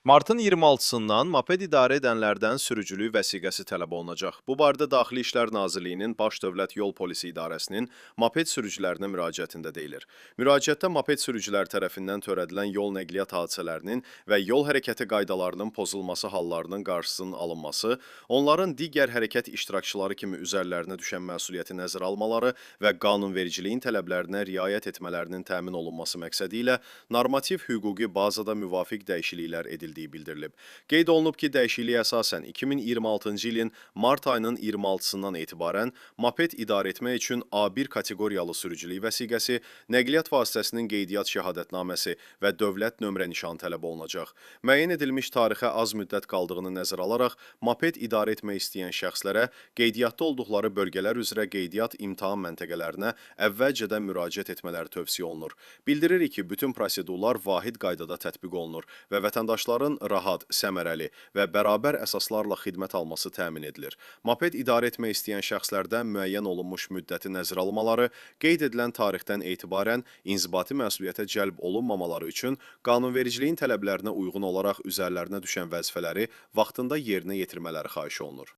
Martın 26-sından moped idarə edənlərdən sürücülük vəsiqəsi tələb olunacaq. Bu barədə Daxili İşlər Nazirliyinin Baş Dövlət Yol Polisi İdarəsinin moped sürücülərinə müraciətində deyilir. Müraciətdə moped sürücüləri tərəfindən törədilən yol nəqliyyat hadisələrinin və yol hərəkəti qaydalarının pozulması hallarının qarşısının alınması, onların digər hərəkət iştirakçıları kimi üzərlərinə düşən məsuliyyəti nəzərə almaları və qanunvericiliyin tələblərinə riayət etmələrinin təmin olunması məqsədi ilə normativ hüquqi bazada müvafiq dəyişikliklər edildiyi bildirilib. Qeyd olunub ki, dəyişikliyə əsasən 2026-cı ilin mart ayının 26-sından etibarən moped idarə etmək üçün A1 kateqoriyalı sürücülük vəsiqəsi, nəqliyyat vasitəsinin qeydiyyat şəhadətnaməsi və dövlət nömrə nişanı tələb olunacaq. Müəyyən edilmiş tarixə az müddət qaldığını nəzərə alaraq moped idarə etmək istəyən şəxslərə qeydiyyatda olduqları bölgələr üzrə qeydiyyat imtahan məntəqələrinə əvvəlcədən müraciət etmələri tövsiyə olunur. Bildiririk ki, bütün prosedurlar vahid qaydada tətbiq olunur və vətəndaşların rahat, səmərəli və bərabər əsaslarla xidmət alması təmin edilir. Moped idarə etmək istəyən şəxslərdən müəyyən olunmuş müddəti nəzərə almaları, qeyd edilən tarixdən etibarən inzibati məsuliyyətə cəlb olunmamaları üçün qanunvericiliyin tələblərinə uyğun olaraq üzərlərinə düşən vəzifələri vaxtında yerinə yetirmələri xahiş olunur.